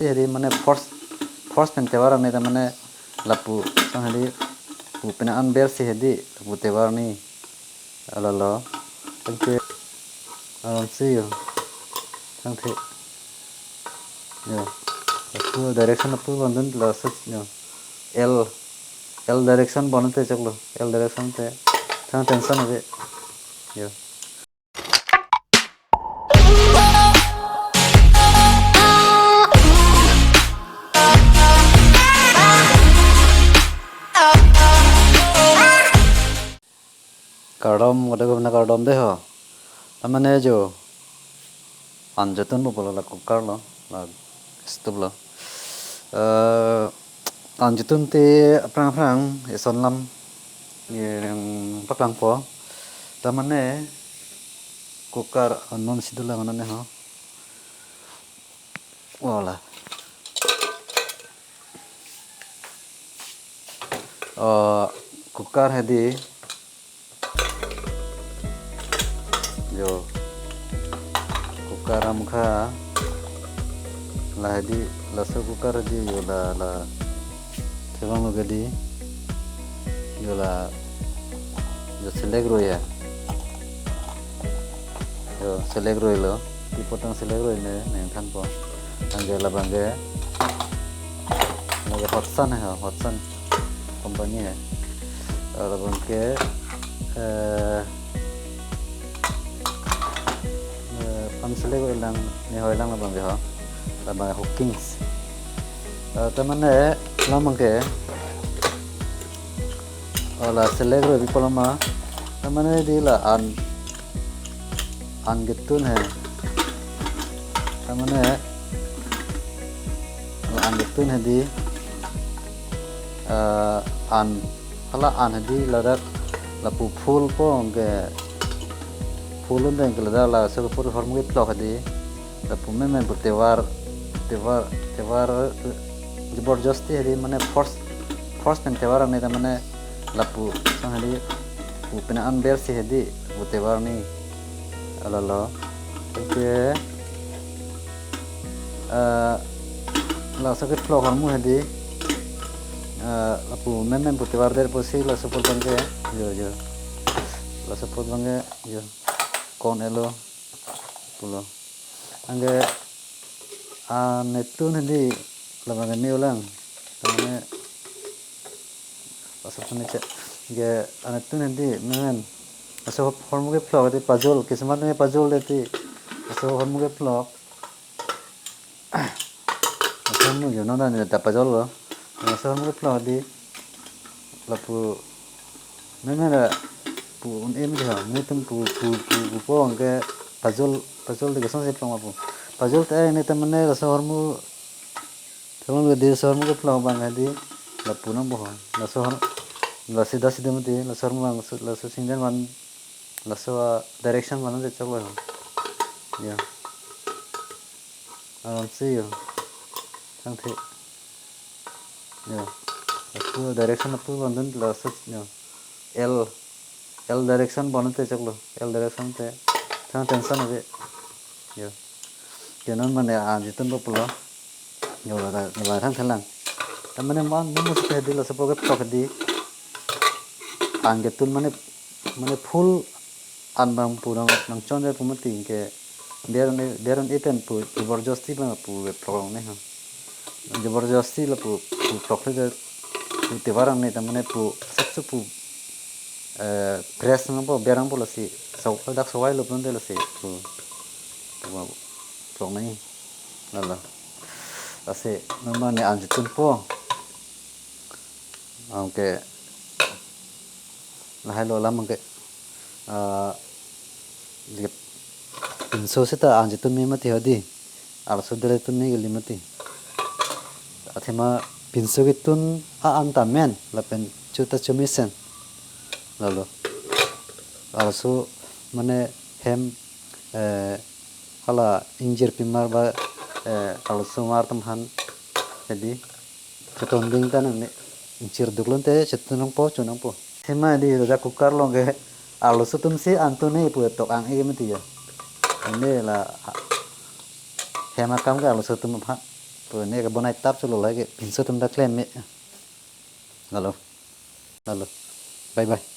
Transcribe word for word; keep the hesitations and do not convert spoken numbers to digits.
Hedi mane force, force pen tevar arni ta mane lapu sang hedi pu penang an bersi hedi lapu tevar arni. Alalo. Tangte alamsi yo. Tangte. Yo. Lapu direction lapu bandun laso yo. L, L direction bonte choklo. L direction te. Thang tension ave. Yo. Kardom, kardom, kardom dei ho. Ta mane jo. Anjotun bo pulo la cooker lo, la stove lo. Eh, anjotun te aphrang aphrang eson lam, yang paklangpo. Ta mane cooker anon si dolang anon ne ho. Wala. Oh, cooker hedi. Yo. Cooker amkha. La hedi, laso cooker hedi yo la, la. Thevang lo hedi. Yo la. Yo select roi ya. Yo select roi lo. Pi apot tang select roi ne, nangthanpo. Anke labang ke. Labang ke Hudson hai, Hudson company hai. Labang ke, eh, eh, pan select roi lang, ne hoi lang labang ke ho. Labang ke Hawkins. Eh, ta mane labang ke, oh, la select roi pi pulo ma. Ta mane hedi la an, an ketun hai. Ta mane la an ketun hedi. Eh, an, hala an hedi ladak lapu full po anke full un deng ke ladak laso pur hormu keplok hedi. Lapu memen pu tevar, tevar, tevar, eh, jabarjasti hedi mane force, force pen tevar arni ta mane lapu sang hedi pu penang an bersi hedi lapu tevar arni. Alalo. Oke. Eh, laso keplok hormu hedi. Eh, lapu memen pu tevar der pusi laso pur abang ke. Yo, yo. Laso pur abang ke, yo. Kon elo. Pulo. Anke anetun hedi labang ke me-o lang. Ta mane pasal kami cek. Anke anetun hedi memen. Laso hormu keplok hedi pajol, kismat me pajol hedi. Laso hormu keplok. Laso hormu jo non ta pajol lo. Laso hormu keplok hedi. Lapu memen ra pu un-e mati ha, netum pu, pu, pu, pu po anke pajol, pajol de kosonsi plong ma pu. Pajol te ne ta mane laso hormu, thevang lo hedi laso hormu keplok abang hedi, lapu nangpo ho. Laso hor-, la sida sida mati, laso hormu abang, laso, laso singden van, laso, ah, direction van te choklo ho. Ya. Alamsi yo. Tangte. Yo. Lapu direction lapu bandun laso yo. L, L direction bonte choklo. L direction te. Thang tension ave. Yo. Ke non mane anjotun bo pulo. Yo la, la thang thelang. Ta mane man mo mo si hedi laso pur keplok hedi. An ketun mane, mane full an abang pu nang, nangchon jai pu mati anke ber un-e, ber un-e pen pu, jabarjasti abang pu keplok long ne ha. Jabarjasti lapu, pu plok le pu tevar arni ta mane pu, sapso pu, eh, press nangpo, ber nangpo lasi. Sau, dak sawai lo pun de lasi. Pu, pu plok nangji. Lalo. Lasi, non mane anjotun po. Anke lahai lo alam anke, ah, je pinso seta anjotun me mati hedi. Arloso dele tun me kali mati. Athema pinso ketun a-an ta men lapen cho ta chomesen. Lalo. Arloso mane hem, eh, hala ingjirpi mar ba, eh, arloso mar atum aphan hedi. Chetonding ta nangne. Ingjir duk lote chetun nangpo, cho nangpo. Athema hedi ladak cooker along ke arloso atum si an tun-e pu tok ang-e mati ya. Ane la hem akam ke arloso atum aphan. To ne kebonai tap cholo lake pinso atum ta klem me. Lalo. Lalo. Bye bye.